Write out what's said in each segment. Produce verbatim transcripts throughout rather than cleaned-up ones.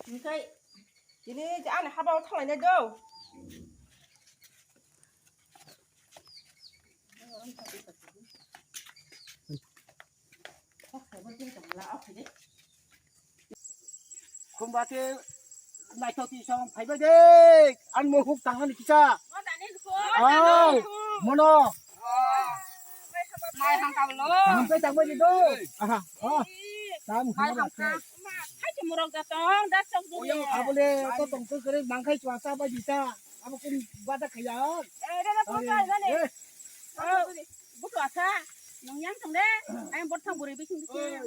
Hingke tini ani haba o thanglainai do. Khumba te naithok ti song phaibai de. An mo huk tangani kisa. Au, mono. Mai hang ka lo. Tangpai tangbai di do. Aha. Oh. Tam mai hang ka. Hai ke murok da tong da chok di. Oyang abole to tong to kere mangkhai chua sa ba di ta. Abo kun bada khaya. Eh, da da ko ka na ne. Butu asa. Nong yang tong de. Ayang bot thang buri bising bising.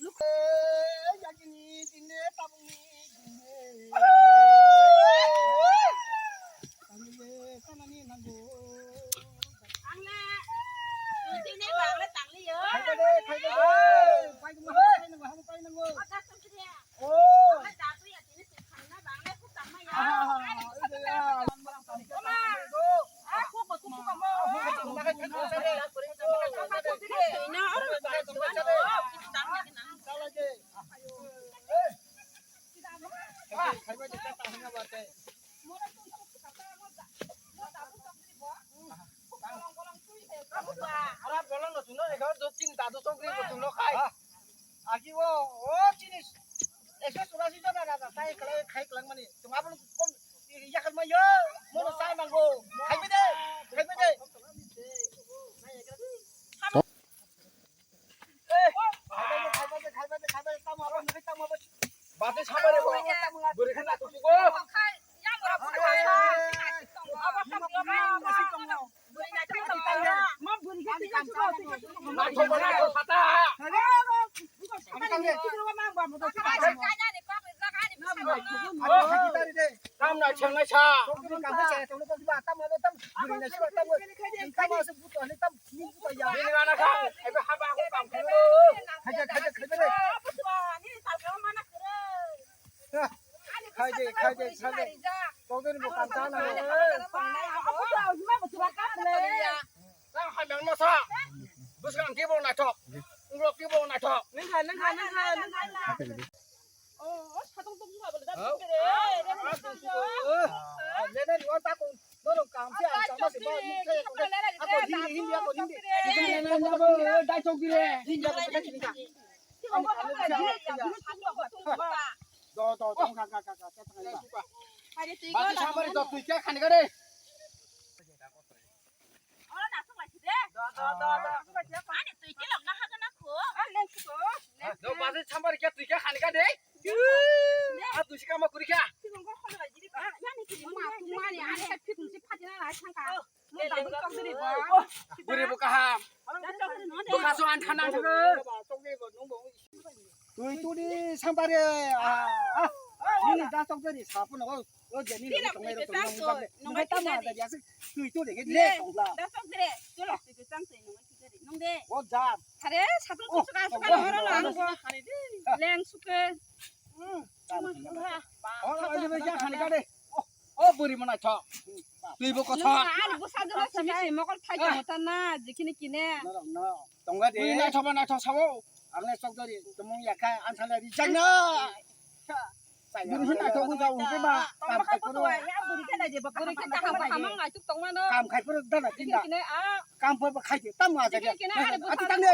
Luk. Eh, yakini dine tabungni dine. Kami ye kanani nango. Ang na. Tuti ne bang le tang li yo. Khai ba de, khai ba de. Pai nango, pai nango, pai nango. Ada song kiri ya. Oh. Ang na jatuh ya, sini sih. Ang na bang le ku tang ma ya. Ah, iya, iya. Oma. Ah, ku ko tu ku ka mo. Agi o, o chini ekso churasi jona raja chai kwlai khai kwlangmani. Chwng abono kom yakal ma yo. Mono cha nango. Khai bai de. Khai bai de. Eh, khai bai de, khai bai de, khai bai de, khai bai de, tamo abo, khai tamo abo. Bate samare ko. Buri khana tu ko. Kam na chang na cha. Bini gana kha, ebe haba ko kam khe. Khaja, khaja, khaja de. Khai de, khai de, khai de. Tongdeni bo kam cha na. Tang hai bang masa. Bwskang kibo naithok. Urok kibo naithok. Nengkha, nengkha, nengkha, nengkha. Oh, oh, satong tong buka bole da. Hau. Tong buka bole. Ah, tong buka. Ah, lena ni wan ta kong. Nono kam si ang sama si ba ni kaya kong. Ako hindi, hindi, ako hindi. Hindi, hindi, hindi, ako hindi. Dai chok dire. Hindi, ako hindi. Ang, ang, ang, ang, ang. Do, do, do, ka, ka, ka, ka, ka, ka. Bati samari do, tui kya khani ka de? Oro nasuk lai si de. Do, do, do, do. Ani tui kilo kahagana ko. Ah, leng si ko. Do, bati samari kya tui kya khani ka de? Ah, tui si kama kuri kya? Mani, ani ka fitung si phatina lai thangka. Buri bo kaham. Bo kaso an thana thana. Tui tuni sampare, ah, ah. Nini da tong teri sapo no. O jeni ni tong ero tong nong ba. Nong ba tama da ya. Tui tu de ke le tong la. Da tong tere. Tula tui tang tui nong teri. Nong de. O jam. Are sapo tu suka suka horo la. Leng suke. O, o, o, o, buri mana tho. Tui bo kotha. Ani bwsa jora simi simi mokol thai tongmo ta na, jikini kine. Norok no. Tongga de. Buri naithok ba naithok sao. Ang le sok dori, tomong yakha, ang sala rijak na. Buri hin naithok ko jao ke ba. Kam khai puro. Buri ke na je ba. Buri ke ta hamang ngai tuk tongma no. Kam khai puro dana tinda. Kine a. Kam puro khai de, tam ma ja. Kine a, ani bwsa. Ati tang de.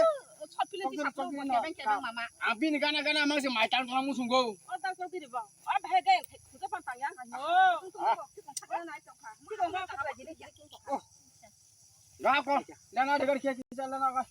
Sot pili ti sapro bo kebeng kebeng mama. Abini gana gana mang se mai tang tong musungo. O ta sok diri ba. O bhai de, khuja pan tang yang. Ga ko, lana de gar khe kisa lana ga.